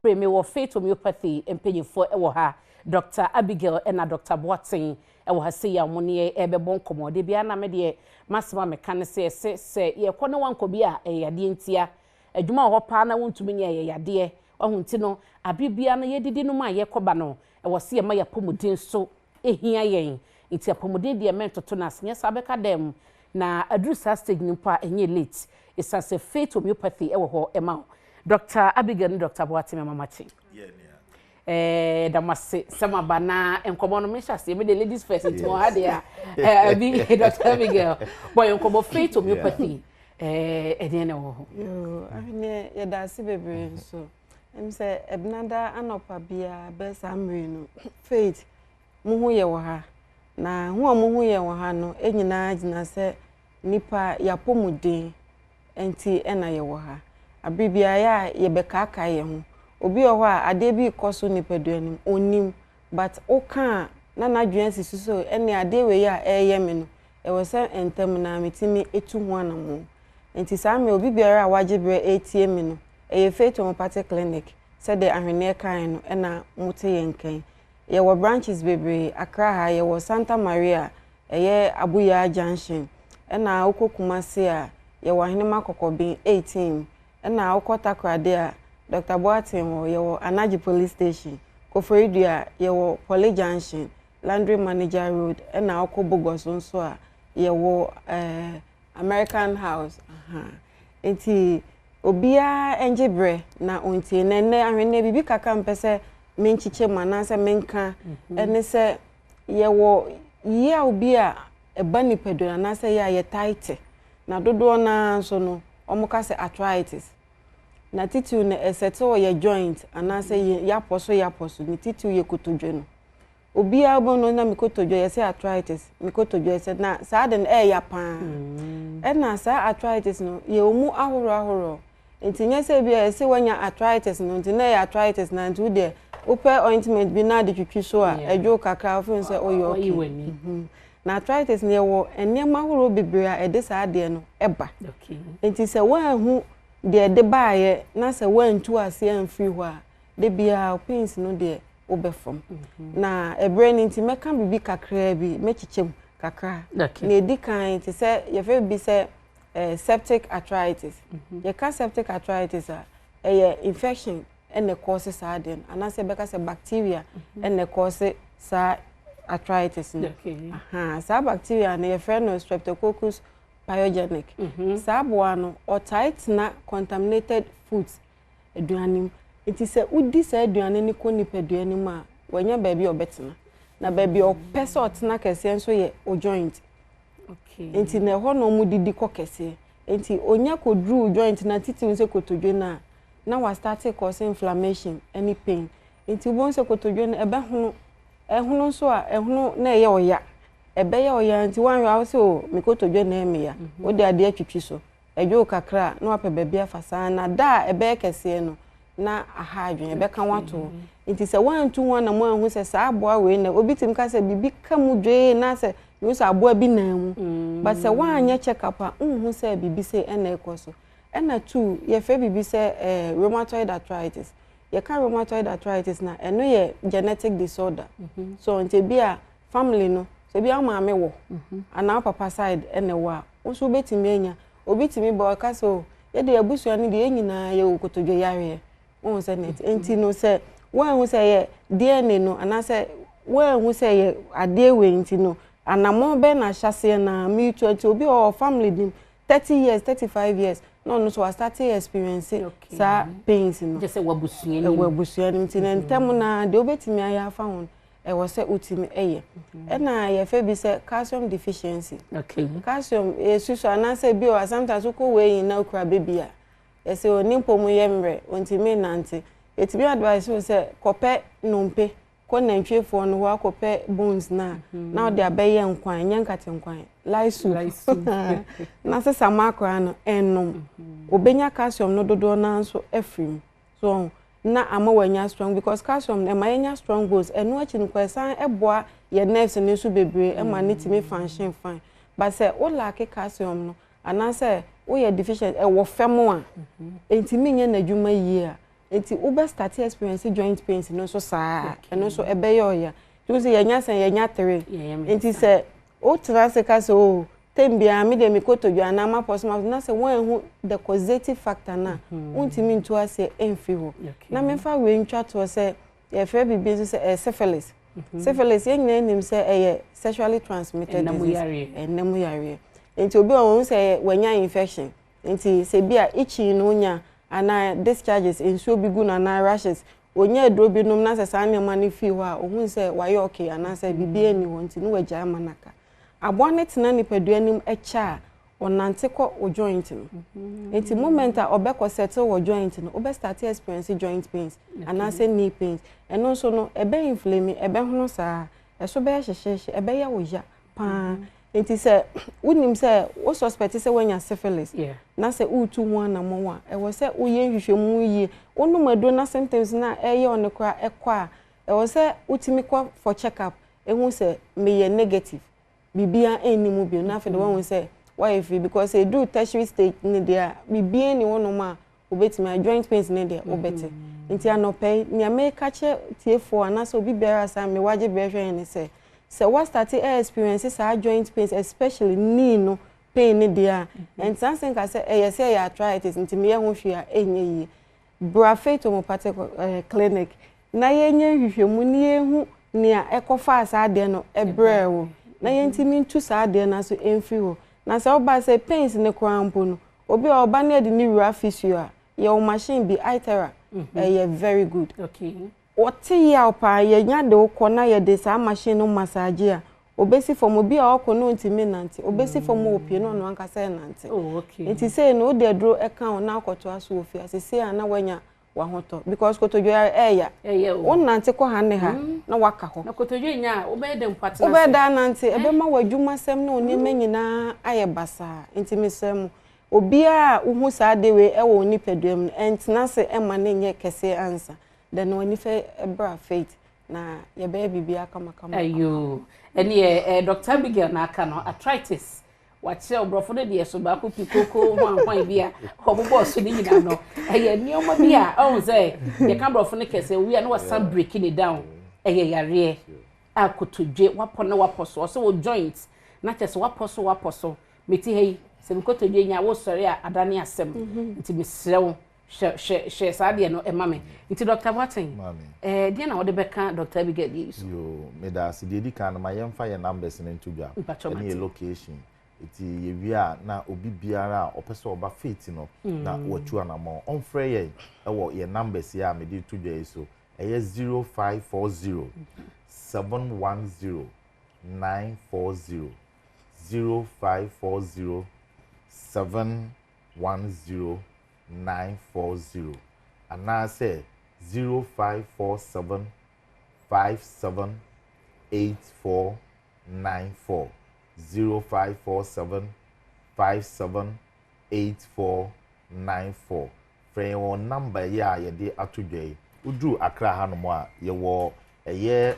Bere mewɔ Faith Homeopathy mpanyinfoɔ wɔ ha, Dr Abigail ɛna Dr Boateng wɔ ha sei a wɔn ne yɛn ɛrebɛbɔ nkɔmmɔ. De biara na me deɛ m'asɛm a meka ne sɛ, ɛsɛ sɛ yɛkɔ ne wankɔ bi a, ɛyɛ yadeɛ ntia. Adwuma wɔ hɔ paa na wontumi nyɛ, ɛyɛ yadeɛ. Ɔho nti no, abere biara no yɛdidi no mu a yɛkɔba no, ɛwɔ sɛ yɛma yɛ apɔmuden so ehia yɛn. Nti apɔmuden deɛ, mɛntoto no ase, nyɛ saa bɛka dɛm. Na aduru saa stage no mpo a, ɛnyɛ late, ɛsiane sɛ Faith Homeopathy ɛwɔ hɔ ɛma wo. Dr Abigail ne Dr Boateng, mama makye. Da mo ase sɛ maba na nkɔmmɔ no mehyɛ aseɛ. Mede ladies first, nti wɔ ha deɛ a abi Dr Abigail bɔ yɛ nkɔmmɔ. Faith Homeopathy, ɛdeɛn na ɛwɔ hɔ? Yoo, ahweneɛ, yɛda ase bebree nso. Sɛ ɛbenada anɔpa biara bɛɛ saa mmere no, Faith mo ho yɛ wɔ ha. Na ho a mo ho yɛ wɔ ha no nyinaa gyina sɛ nipa yɛapɔmuden nti ɛna yɛwɔ ha. Abere biara a yɛbɛkaakae yɛn ho. Obi wɔ hɔ a adeɛ bi rekɔ so nipadua no mu, onnim, but woka a na n'adwene asi so so ɛne adeɛ wei a ɛreyɛ me no, ɛwɔ sɛ ntɛm na metumi etu ho anammɔn. Nti saa mmerɛ, obi biara a wagye berɛ ɛretie me no, ɛyɛ Faith Homeopathic Clinic, sɛdeɛ ahwenneɛ kan no ɛna mote yɛn nkan. Yɛwɔ branches bebree. Accra ha yɛwɔ Santa Maria, ɛyɛ Abuya Junction. Ɛna wokɔ Kumase a, yɛwɔ Ahenema Kɔkɔben 18. Ɛna wokɔ Takoradi a, Dr Boateng wɔ, yɛwɔ Anaji Police Station. Koforidua, yɛwɔ Poly Junction, Laundry Manager Road. Ɛna wokɔ Bogos nso a, yɛwɔ American House. Nti obiara ngye berɛ na ɔntie. Na nnɛ ahwenneɛ, biribi kakra mpɛ sɛ menkyekyɛ mu anaasɛ menka ɛne sɛ yɛwɔ yaw bi a ɛba nipadua anaasɛ yɛ a yɛtae te na dodoɔ naa nso no, wɔn ka sɛ arthritis. Na titiw no ɛsɛte wɔ yɛ joint anaasɛ yɛ yapɔ so, yapɔ so ne titiw yɛ kotodwe no. Obiara bɔ no na me kotodwe yɛ sɛ arthritis, me kotodwe sɛ na saa de no ɛɛya paa. Ɛna saa arthritis no yɛ ɔmu ahorow ahorow, nti nyɛ sɛ bi a yɛsɛ wanya arthritis no nti na ɛyɛ arthritis na nti wodeɛ wopɛ ointment bi na ade twitwi so a ɛdwo kakra, wofin sɛ ɔyɛ okay. Na arthritis no, yɛwɔ nneɛma ahorow bebree a ɛde saa adeɛ no ɛba. Nti sɛ woanhu deɛ ɛde baayɛ na sɛ woantu aseɛ amfiri hɔ a, de biara pains no deɛ wobɛfam. Na ɛberɛ no nti mɛka biribi kakraa bi, mɛkyekyɛ mu kakra. Na ɛdi kan, te sɛ yɛfrɛ bi sɛ septic arthritis. Yɛka septic arthritis a, ɛyɛ infection ɛna ɛkɔɔse saa adeɛ no, anaasɛ yɛbɛka sɛ bacteria ɛna ɛkɔɔse saa arthritis no. Saa bacteria no yɛfrɛ no Streptococcus pyogenic. Saa aboa no ɔtae tena contaminated foods, aduane mu. Nti sɛ wodi saa aduane no kɔ nipadua no mu a, wanya baabi a ɔbɛtena. Na baabi a ɔpɛ sɛ ɔtena kɛseɛ nso yɛ o joint. Nti na ɛhɔ na ɔmo didi kɔ kɛseɛ. Nti onya kɔduru joint na titiw sɛ kotodwe no a, na wastart cause inflammation ne pain. Nti wobɛhu sɛ kotodwe no ɛbɛhono. Ɛhono nso a, ɛhono na ɛyɛ ɔya, ɛbɛyɛ ɔya. Nti woanhwɛ a, wo sɛ o me kotodwe na ɛyɛ me ya, wode adeɛ atwitwi so, ɛdwo kakra a, na wapɛ baabi afa saa. Na da a ɛbɛyɛ kɛseɛ no na aha adwene, ɛbɛka wato hɔ. Nti sɛ woantu ho anam anhu sɛ saa aboa wei na obi tumi ka sɛ biribi ka mu dwee na sɛ mehu sɛ aboa bi nan mu, but sɛ woanyɛ check up a, nhu sɛ biribi sɛ ɛna ɛkɔ so. Ɛna two, yɛfrɛ biribi sɛ rheumatoid arthritis. Yɛka rheumatoid arthritis na ɛno yɛ genetic disorder. So nti ebi a family no, sɛ ebi a maame wɔ anaa papa side ɛna ɛwɔ a, wo nso wobɛtumi anya. Obi tumi bɔ ɔka sɛ o yɛde abusua no deɛ, yɛn nyinaa yɛwɔ kotodwe yareɛ. Wohu sɛ net nti no, sɛ woanhu sɛ yɛ DNA no anaasɛ woanhu sɛ yɛ adeɛ wei nti no, anammɔn bɛn na ahyɛseɛ na meetu? Nti obi wɔ family nim 30 years, 35 years na ɔno nso wastart experience saa pains no. Kyɛ sɛ wabusua nim. Ɛwɔ abusua no nti na ntɛm na deɛ wobɛtumi ayɛ afa ho no, ɛwɔ sɛ wotumi ɛyɛ. Ɛna yɛfɛ bi sɛ calcium deficiency. Calcium yɛsusu anaasɛ bi wɔ sometimes wokɔ wei na okura baby a, yɛsɛ oni mpɔ mu yɛ mmerɛ, ontumi nante. Yɛtumi advice wo sɛ kɔpɛ nnompe, kɔ nantwiefoɔ no hɔ akɔpɛ bones na ɔde abɛyɛ nkwan, nyɛ nkate nkwan, light soup na sesa mu akora no ɛnom, obenya calcium no dodoɔ naa nso afiri mu so na ama wanya strong, because calcium no ɛma yɛnya strong bones. Ɛno akyi no kɔ, ɛsan ɛboa yɛ nerves no nso bebree ɛma ne tumi function fine. But sɛ wo lack calcium no anaasɛ woyɛ deficient, ɛwɔ fam a, ntumi nyɛ n'adwuma yie a. Nti wobɛ start experience joint pains no nso saa, ɛno nso ɛbɛyɛ ɔya. Nti wo sɛ yɛnya sɛn, yɛnya tere. Nti sɛ wotena ase ka sɛ, "Oh, tem biara me deɛ me kotodwe anaa mapɔ so," na sɛ woanhu the causative factor no a, wontumi ntu aseɛ ɛmfiri hɔ. Na memfa wei ntwa toɔ sɛ yɛfrɛ biribi nso sɛ syphilis. Syphilis, yɛn nyinaa nim sɛ ɛyɛ sexually transmitted disease, ɛnam yareɛ. Nti obi a wɔn sɛ wanya infection, nti sɛ bi a itching no nya anaa discharges, nsuo bi gu no anaa rashes, onye aduro bi nom na sɛ saa nneɛma no fii hɔ a, ohun sɛ wayɛ okay anaasɛ biribi ani hɔ, nti ne wagya ama naka. Aboa no tena nipadua nim ɛkyɛ a, ɔnante kɔ o joint no. Nti moment a ɔbɛkɔ settle wɔ joint no, wobɛ start experience joint pains anaasɛ knee pains. Ɛno nso no, ɛbɛ inflame, ɛbɛhono saa, ɛso bɛyɛ hyehyɛhye, ɛbɛyɛ wo ya paa. Nti sɛ wonim sɛ wo suspect sɛ woanya syphilis na sɛ woretu ho anammɔn a, ɛwɔ sɛ woyɛ nhwehwɛmu yie. Wonom aduro na symptoms na ɛyɛ ɔno koraa ɛkɔ a, ɛwɔ sɛ wotumi kɔ for check up, ehu sɛ meyɛ negative, biribiara ɛnni mu bio, na afei de wɔn sɛ wɔayɛ free, because eduru tertiary stage ne deɛ a, biribiara ni hɔnom a wobɛtumi a joint pains ne deɛ wobɛte. Nti anɔpɛ yi, nea meka kyerɛ tiefoɔ anaasɛ obi biara saa me wagye berɛ hwɛ yɛn ne sɛ wa start experience saa joint pains, especially knee no pain ne deɛ a, ɛntena se nka sɛ ɛyɛ sɛ ɛyɛ arthritis nti meyɛ ho hwee a ɛnyɛ yie. Bra Faith Homeopathic Clinic na yɛnyɛ nhwehwɛmu na yɛhu nea ɛkɔfaa saa adeɛ no ɛbrɛɛ wo, na yɛntumi ntu saa adeɛ no aso ɛmfiri hɔ. Na sɛ woba sɛ pains ne koraa mpo no, obi a ɔba ne yɛde ne wura physio a, yɛwɔ machine bi, iTera, ɛyɛ very good. Wɔte yaw paa, yɛnya de wokɔ na yɛde saa machine no massage a, obesi fam. Obi a ɔkɔ no ntumi nante, obesi fam wɔ pie na ɔno ankasa ɛnante. Nti sei no, wode aduro ɛka wo na akɔtoa so wɔ fie ase sei a, na wanya wahotɔ, because kotodwe ɛɛya. Ɛyɛ o. Wonante kɔ ha ne ha na waka hɔ. Na kotodwe nya a, wobɛyɛ dɛ mpo atena. Wobɛyɛ daa nante, ɛbɛma w'adwumasɛm ne wo nneɛma nyinaa ayɛ basaa. Nti mesrɛ mu, obiara a wohu saa de wei ɛwɔ wo nipadua mu no, ɛntena ase ɛma ne nyɛ kɛseɛ ansa. Then w'ani fɛ bra Faith na yɛbɛyɛ biribiara kamakama. Ayo, ɛne yɛ Dr Abigail na aka no arthritis. Wakyerɛ ɔborɔfo no deɛ so baako pi koko hwanhwan bi a ɔbobɔɔ so ne nyinaa no, ɛyɛ nneɛma bi a ɔhu sɛ yɛka borɔfo no kɛsɛ owi a na wasan breaking it down. Ɛyɛ yareɛ a kotodwe wapɔ na wapɔ so, ɔsɛ wɔ joint na kyɛ sɛ wapɔ so, wapɔ so. Meti ha yi sɛ mekotodwe nya wosɔre a, adane asɛm. Nti mesrɛ wo, hwɛ, hwɛ, hwɛ saa deɛ no ɛma me. Nti Dr Boateng, deɛ na wɔde bɛka Dr Abigail deɛ yi so? Yo, meda ase. Deɛ edi kan no, ma yɛmfa yɛn numbers no nto dwa. Mpatwɔ. Ɛne yɛ mate. Location. Eti yɛwie a, na obi biara a ɔpɛ sɛ ɔba Faith no na watu anammɔn, ɔmfrɛ yɛn ɛwɔ yɛn numbers yi a mede to dwa yi so. Ɛyɛ 0540 710 940, 0540 710 940, anaasɛ 0547 57 84 94, 0547 57 84 94. Frɛ yɛn wɔ number yi a yɛde ato dwa yi. Woduru Accra hanom a, yɛwɔ ɛyɛ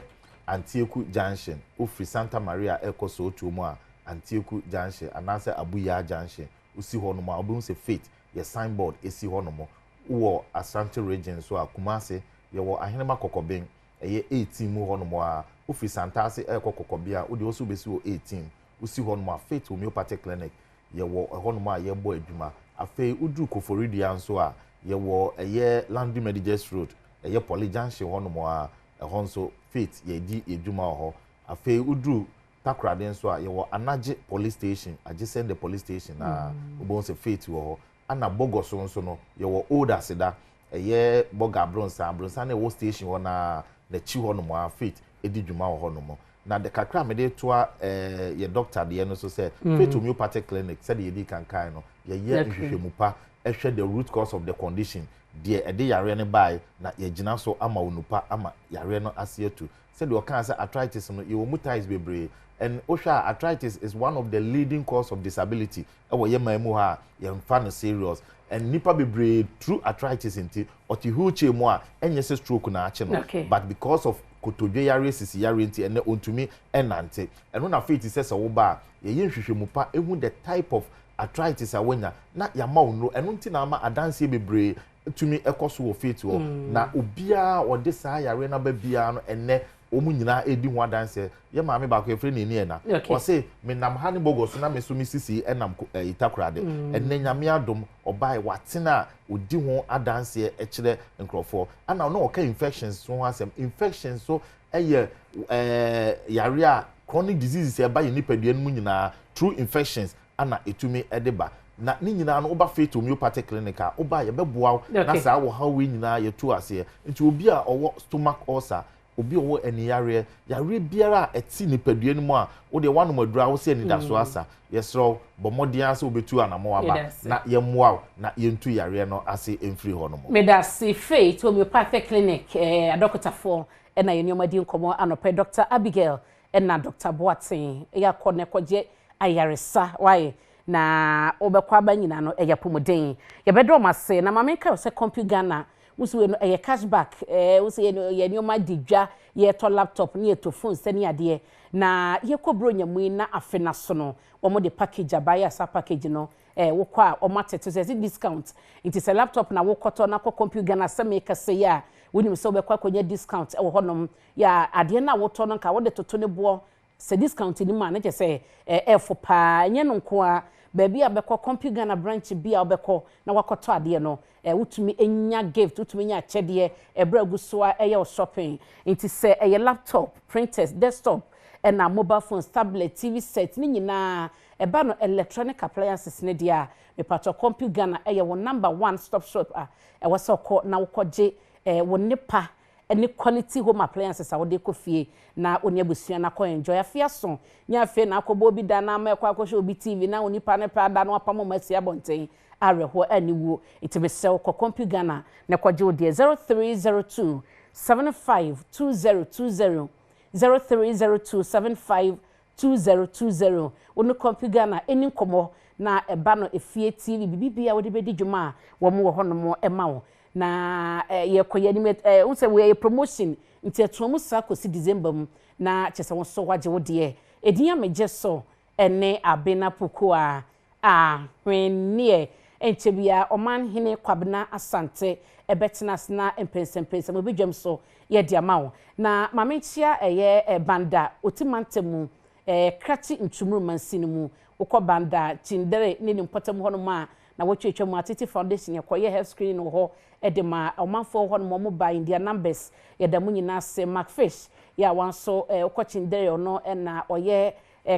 Antieku Junction. Wofiri Santa Maria ɛkɔ Sootuo mu a, Antieku Junction anaasɛ Abuya Junction, wosi hɔnom a, wobɛhu sɛ Faith yɛ signboard esi hɔnom. Wowɔ Ashanti Region so a, Kumase, yɛwɔ Ahenema Kɔkɔben, ɛyɛ 18 mu hɔnom a. Wofiri Santase ɛrekɔ Kɔkɔben a, wode wɔso wobɛsi wɔ 18. Wosi hɔnom a, Faith Homeopathic Clinic, yɛwɔ ɛhɔnom a yɛbɔ adwuma. Afei woduru Koforidua nso a, yɛwɔ ɛyɛ Landry Mediges Road, ɛyɛ Poly Junction hɔnom a, ɛhɔ nso Faith yɛdi adwuma wɔ hɔ. Afei woduru Takoradi nso a, yɛwɔ Anagye Police Station, adjacent the police station na wobɛhu sɛ Faith wɔ hɔ. Ana Bɔgɔ so nso no, yɛwɔ Old Aseda, ɛyɛ Bɔga Abronsan, Abronsan na ɛwɔ station hɔ na n'akyi hɔnom a, Faith di dwuma wɔ hɔnom. Na de kakra a mede toa yɛ doctor deɛ no so sɛ Faith Homeopathic Clinic, sɛdeɛ yɛdi kankan no, yɛyɛ nhwehwɛmu pa, ɛhwɛ the root cause of the condition, deɛ ɛde yareɛ no baeɛ, na yɛgyina so ama wo nupa ama yareɛ no ase atu. Sɛdeɛ ɔkaa sɛ arthritis no, yɛwɔ mu types bebree, and wohwɛ a, arthritis is one of the leading cause of disability ɛwɔ yɛ man mu ha a yɛmfa no serious, and nipa bebree through arthritis nti ɔte wheelchair mu a, ɛnyɛ sɛ stroke na akye no, but because of kotodwe yareɛ, sisi yareɛ nti ɛnɛ ɔntumi ɛnante. Ɛno na afei ti sɛ woba a, yɛyɛ nhwehwɛmu pa ehu the type of arthritis a wanya na yɛama wo nnuro. Ɛno nti na ama adanseɛ bebree. Tumi kɔ so wɔ Faith hɔ, na obiara a ɔde saa yareɛ no aba biara no, ɛnnɛ wɔn nyinaa redi ho adanseɛ. Yɛn maame baako, yɛfrɛ no Eni Ɛna, ɔse, Menam ha ne Bɔgɔ so na me nso me sisi nam ɛyi Takoradi. Ɛnnɛ Nyame adom, ɔbaeɛ, watene a ɔdi ho adanseɛ kyerɛ nkurɔfoɔ. Ɛna na ɔka infections nso ho asɛm. Infections nso yɛ ɛɛ yareɛ a chronic diseases a ɛba yɛn nipadua no mu nyinaa through infections na ɛtumi de ba. Na ne nyinaa no woba Faith Homeopathic Clinic a, woba a yɛbɛboa wo na saa ɔhaw wei nyinaa yɛtu aseɛ. Nti obi a ɔwɔ stomach ulcer, obi a ɔwɔ aniyareɛ, yareɛ biara a ɛte nipadua no mu a wodeɛ woanom aduro a wose anidasoɔ asa, yɛsrɛ wo bɔ mmɔden ara sɛ wobɛtu anamɔn aba na yɛmmoa wo na yɛntu yareɛ no ase mfiri hɔ nom. Medase Faith Homeopathic Clinic adɔkotafoɔ na yɛne wɔn adi nkɔmmɔ anɔpa yi, Doctor Abigail Ɛna Doctor Boateng yɛ akɔ na ɛkɔgye ayaresa wai na wobɛkɔ aba nyina no ɛyɛ apomuden yɛbɛda wɔn ase na ma menka wo sɛ Compu Ghana wo so wei no ɛyɛ cash back ɛɛ wo sɛ yɛ nneɛma di dwa yɛtɔ laptop ne yɛtɔ phones ne adeɛ na yɛkɔ Buronya mu yi na afe no aso no wɔn de package aba yɛ a saa package no ɛɛ wokɔ a wɔn atete so yɛse discount nti sɛ laptop na wokɔtɔ na kɔ Compu Ghana sɛ meka sɛ yi a wonim sɛ wobɛkɔ akɔnya discount ɛwɔ hɔnom Yɛ a adeɛ no a wotɔ no nka wode toto ne boɔ sɛ discount nni mu a na kyerɛ sɛ ɛɛfo paa. Ɛnyɛ no nko ara, baabi a wobɛkɔ, Compu Ghana branch bi a wobɛkɔ na woakɔtɔ adeɛ no, wotumi nya gift, wotumi nya akyɛdeɛ ɛberɛ a wogu so ara yɛ wo shopping. Nti sɛ ɛyɛ laptop, printers, desktop, ɛna mobile phones, tablet, TV set, ne nyinaa ɛba no electronic appliances no deɛ a, mepakyɛw Compu Ghana yɛ wo number one stop shop a ɛwɔ sɛ wokɔ na wokɔgye wo nnepa ne quality home appliances a wode kɔ fie na wo ne abusua no akɔ enjoy. Afe aso, nyɛ afei na akɔbɔ obi da na ama ɛkɔ akɔhwɛ obi TV na onipa no pɛ ada na wapam wɔn asi abɔnten. Awerɛhoɔ aniwuo. Nti mesrɛ wo kɔ Compu Ghana na kɔgye wo deɛ 0302 75 2020, 0302 75 2020 Wo ne Compu Ghana nni nkɔmmɔ na ɛba no efie TV biribi biara a wode bɛdi dwuma a wɔn wɔ hɔnom ma wo. Na yɛkɔ yɛn anim ɛ wohu sɛ wei ɛyɛ promotion nti ɛtoa mu saa kɔsi December mu na kyerɛ sɛ wo nso woagye wo deɛ. Edin a megye so ne Abena Pokuaa Ahwenneɛ. Ɛnkyɛ biara Ɔmanhene Kwabena Asante bɛtena ase na mpɛnsɛmpɛnsɛm bɛdwam so yɛ de ama wo. Na ma menkyea ɛyɛ Banda, Oti mantam mu, Krachi Nchumuru mansin no mu. Wokɔ Banda, Chindere ne ne mpɔtam hɔnom a, na wɔatwatwa mu Atete Foundation yɛkɔyɛ health screening wɔ hɔ de ma ɔmanfoɔ wɔ hɔnom, wɔn ba in their numbers. Yɛda mo nyinaa ase. Mark Fish yɛ a wanso wokɔ Chindere ɔno na ɔyɛ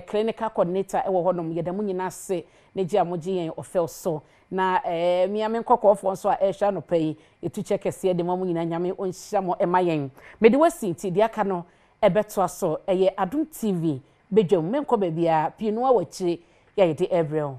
clinical coordinator wɔ hɔnom. Yɛda mo nyinaa ase ne gye a mogye yɛn ɔfɛw so. Na me ara me nkɔkɔɔfoɔ nso a ɛrehwɛ anɔpa yi, yɛtu kyɛ kɛseɛ de ma mo nyinaa. Nyame ɔnhyira mo mma yɛn. Mede wo asi nti deɛ aka no ɛbɛtoa so. Ɛyɛ Adom TV badwam. Menkɔ baabiara, pii no ara wɔ akyire yɛ a yɛde rebrɛ wo.